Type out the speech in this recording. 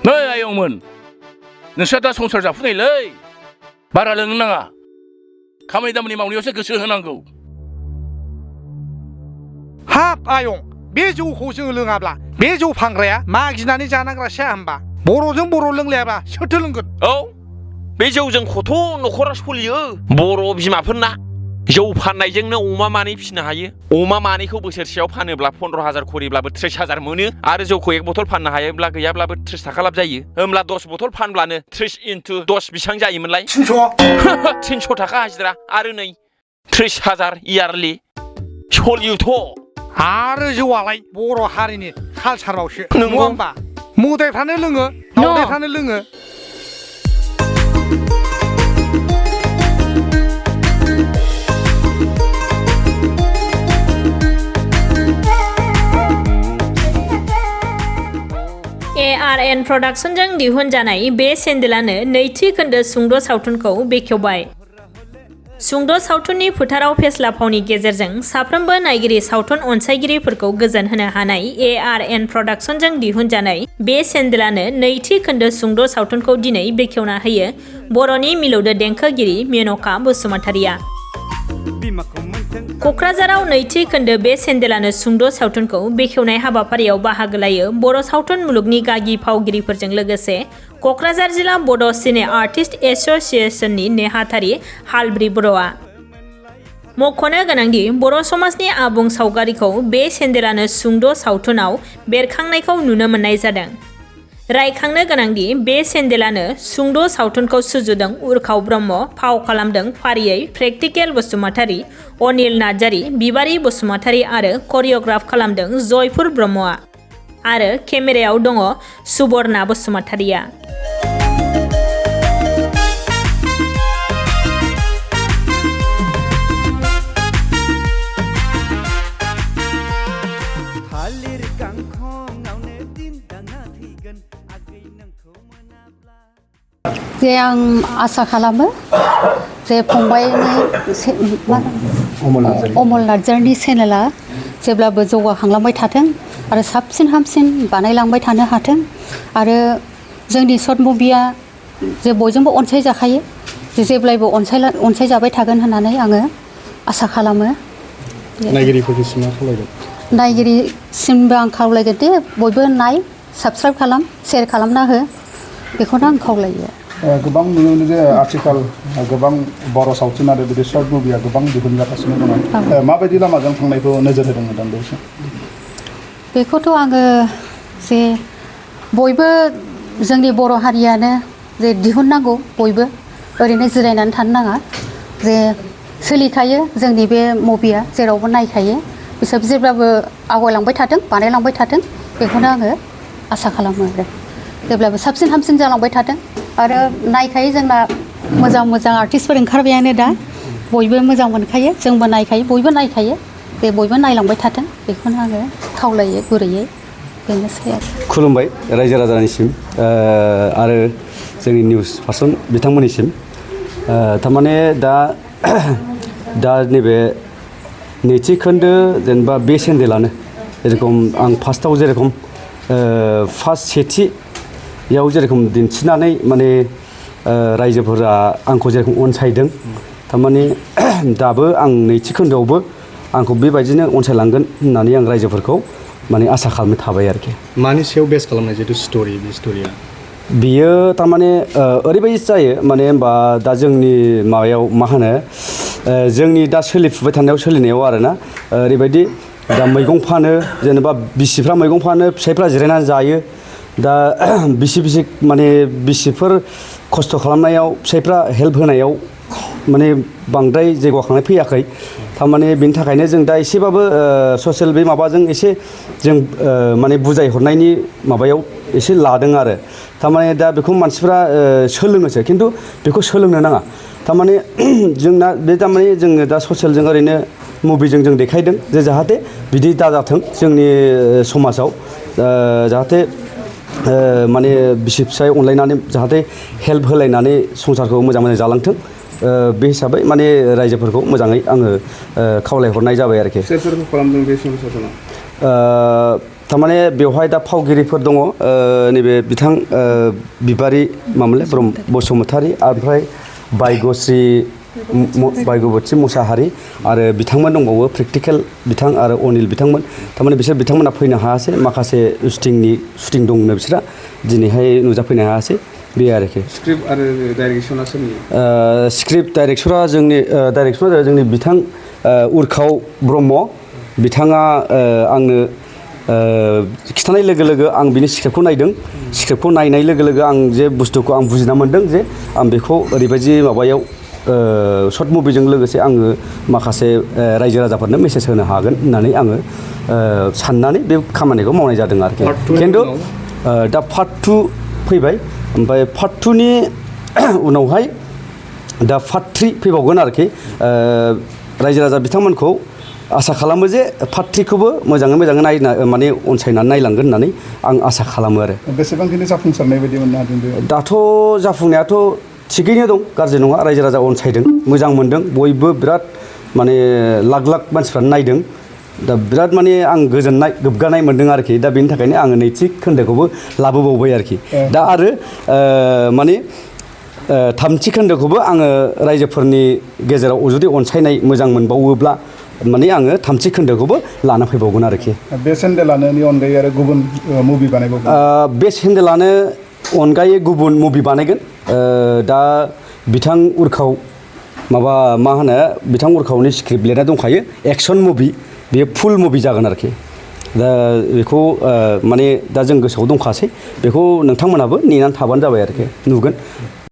नै आयंमोन नोंस्रा दा संसार जाफुनायलै बारा लोंनो नाङा खामानि दामानि मावनायावसो गोसो होनांगौ हाब आयं बे जौखौ जों लोङाब्ला बे जौ फानग्राया मागिनानै जानांग्रासो होमबा बर'जों बर' लोंलायाब्ला सोरथो लोंगोन औ बे जौजों खथ' न'खरा सलियो बर' बिमाफोरना जौ फाननायजोंनो अमा मानै फिसिनो हायो अमा मानैखौ बोसोरसेयाव फानोब्ला 15,000 खरिब्लाबो 30,000 मोनो आरो जौखौ 1 बथल फाननो हायोब्ला गैयाब्लाबो 30 थाखा लाब जायो होमब्ला 10 बथल फानब्लानो 30 × 10 बेसेबां जायोमोनलाय 300 थाखा हाजिरा आरो नै 30,000 इयारलि सलियोथ' आरो जौआलाय बर' हारिनि कालसारावसो नङा होमबा मोदायफ्रानो लोङो दावदायफ्रानो लोङो ARN Production जों दिहुनजानाय बे सेन्देलानो नैथि खोन्दो सुंद' सावथुनखौ बेखेवबाय सुंद' सावथुननि फोथाराव फेस्ला फावनि गेजेरजों साफ्रोमबो नायगिरि सावथुन अनसायगिरिफोरखौ गोजोन होनो हानाय ARN Production जों दिहुनजानाय बे सेन्देलानो नैथि खोन्दो सुंद' सावथुनखौ दिनै बेखेवना होयो बर'नि मिलौदो देंखोगिरि मेनका बसुमतारिया क'क्राझाराव नैथि खोन्दो बे सेन्देलानो सुंद' सावथुनखौ बेखेवनाय हाबाफारियाव बाहागो लायो बर' सावथुन मुलुगनि गागि फावगिरिफोरजों लोगोसे क'क्राझार जिल्ला बड' सिने आर्टिस्ट एस'सिएशननि नेहाथारि हालब्रि बर'आ मख'नो गोनांदि बर' समाजनि आबुं सावगारिखौ बे सेन्देलानो सुंद' सावथुनाव बेरखांनायखौ नुनो मोननाय जादों रायखांनो गोनांदि बे सेन्देलानो सुंद' सावथुनखौ सुजुदों उर्खाव ब्रह्म फाव खालामदों फारियै प्रेक्टिकेल बसुमतारी अनिल नार्जारी बिबारी बसुमतारी आरो करिय'ग्राफ खालामदों जयपुर ब्रह्मआ आरो केमेरायाव दङ सुबर्णा बसुमतारिया जे आं आसा खालामो जे फंबायनि अमल नार्जारीनि चेनेला जेब्लाबो जौगाखांलांबाय थाथों आरो साबसिन हामसिन बानायलांबाय थानो हाथों आरो जोंनि सर्ट मुभिया जे बयजोंबो अनसायजाखायो जे जेब्लायबो अनसायजाबाय थागोन होननानै आङो आसा खालामो नायगिरिसिमबो आं खावलायगोन दे बयबो नाय साबस्क्राइब खालाम शेयार खालामना हो बेखौनो आं खावलायो गोबां नुनो मोनो जे आथिखाल गोबां बर' सावथुन आरो बिदि सर्ट मुभिया गोबां दिहुनजागासिनो दङ माबायदि लामाजों थांनायखौ नोजोर होदों मेडाम बेखौथ' आङो जे बयबो जोंनि बर' हारियानो जे दिहुननांगौ बयबो ओरैनो जिरायनानै थानो नाङा जे सोलिखायो जोंनि बे मुभिया जेरावबो नायखायो बिसोर जेब्लाबो आवगायलांबाय थाथों बानायलांबाय थाथों बेखौनो आङो आसा खालामो आरो जेब्लाबो साबसिन हामसिन जालांबाय थाथों आरो नायखायो जोंना मोजां मोजां आर्टिस्टफोर ओंखारबायानो दा बयबो मोजां मोनखायो जोंबो नायखायो बयबो नायखायो बे बयबो नायलांबाय थाथों बेखौनो आङो खावलायो गुरैयै बेनोसै आरो खुलुमबाय रायजो राजानिसिम आरो जोंनि निउस पार्सन बिथांमोननिसिम थारमाने दा नैबे नैथि खोन्दो जेनेबा बे सेन्देलानो जेरेखम आं फार्स्टआव जेरेखम फार्स्ट सेथियाव जेरेखम दिन्थिनानै माने रायजोफोरा आंखौ जेरेखम अनसायदों थारमाने दाबो आं नैथि खोन्दोआवबो आंखौ बेबायदिनो अनसायलांगोन होननानै आं रायजोफोरखौ माने आसा खालामनो थाबाय आरोखि मानि सायाव बेस खालामनाय जितु स्ट'रि बे स्ट'रिया बियो थारमाने ओरैबायदि जायो माने होनबा दा जोंनि माबायाव मा होनो जोंनि दा सोलिफुबाय थानायाव सोलिनायाव आरोना ओरैबायदि दा मैगं फानो जेनेबा बिसिफ्रा मैगं फानो फिसाइफ्रा जिरायनानै जायो दा बिसि माने बिसिफोर खस्थ' खालामनायाव फिसाइफ्रा हेल्प होनायाव माने बांद्राय जौगाखांनाय फैयाखै थारमाने बेनि थाखायनो जों दा एसेबाबो ससियेल बे माबाजों एसे जों माने बुजायहरनायनि माबायाव एसे लादों आरो थारमाने दा बेखौ मानसिफ्रा सोलोङोसो खिन्थु बेखौ सोलोंनो नाङा थारमाने जोंना बे थारमाने जोङो दा ससियेलजों ओरैनो मुभिजों जों देखायदों जे जाहाथे बिदि दाजाथों जोंनि समाजाव जाहाथे माने बिसि फिसाय अनलायनानै जाहाथे हेल्प होलायनानै संसारखौ मोजां जालांथों बे हिसाबै माने रायजोफोरखौ मोजाङै आङो खावलायहरनाय जाबाय आरखि सोरखौ खालामदों बे थारमाने बेवहाय दा फावगिरिफोर दङ नैबे बिथां बिबारि मामोनलाय ब्रह्म बसुमतारी ओमफ्राय बायगश्री बायगबती मुसाहारि आरो बिथांमोन दंबावो प्रेक्टिकेल बिथां आरो अनिल बिथांमोन थारमाने बिथांमोना फैनो हायासै माखासे शुटिं दंनो बिसोरा दिनैहाय नुजाफैनो हायासै बे आरोखि स्क्रिप्ट आरो डाइरेक्सना सोरनि स्क्रिप्ट डाइरेक्टरा जोंनि बिथां उरखाव ब्रह्म बिथाङा आंनो खिथानाय लोगो लोगो आं बिनि स्क्रिप्टखौ नायदों स्क्रिप्टखौ नायनाय लोगो लोगो आं जे बुस्थुखौ आं बुजिना मोन्दों जे आं बेखौ ओरैबायदि माबायाव शर्ट मुभिजों लोगोसे आङो माखासे रायजो राजाफोरनो मेसेज होनो हागोन होननानै आङो साननानै बे खामानिखौ मावनाय जादों आरोखि खिन्थु दा पार्ट 2 फैबाय ओमफ्राय पार्ट 2 नि उनावहाय दा पार्ट 3 फैबावगोन आरोखि रायजो राजा बिथांमोनखौ आसा खालामो जे पार्ट 3 खौबो मोजाङै नायना माने अनसायनानै नायलांगोन होननानै आं आसा खालामो आरो बेसेबांखिनि जाफुंसारनाय बायदि मोननो हादों दाथ' जाफुंनायाथ' थिगैनो दं गाज्रि नङा रायजो राजा अनसायदों मोजां मोनदों बयबो बिराद माने लाख मानसिफ्रानो नायदों दा बिराद माने आं गोग्गानाय मोनदों आरोखि दा बेनि थाखायनो आङो नैथि खोन्दोखौबो लाबोबावबाय आरोखि दा आरो माने थामथि खोन्दोखौबो आङो रायजोफोरनि गेजेराव जुदि अनसायनाय मोजां मोनबावोब्ला माने आङो थामथि खोन्दोखौबो लाना फैबावगोन आरोखि बे सेन्देलानो अनगायै आरो गुबुन मुभि बानायबावगोन बे सेन्देलानो अनगायै गुबुन मुभि बानायगोन दा बिथां उरखाव बिथां उरखावनि स्क्रिप्ट लिरना दंखायो एक्सन मुभि बेयो फुल मुभि जागोन आरोखि दा बेखौ माने दा जों गोसोआव दंखासै बेखौ नोंथांमोनहाबो नेनानै थाबानो जाबाय आरोखि नुगोन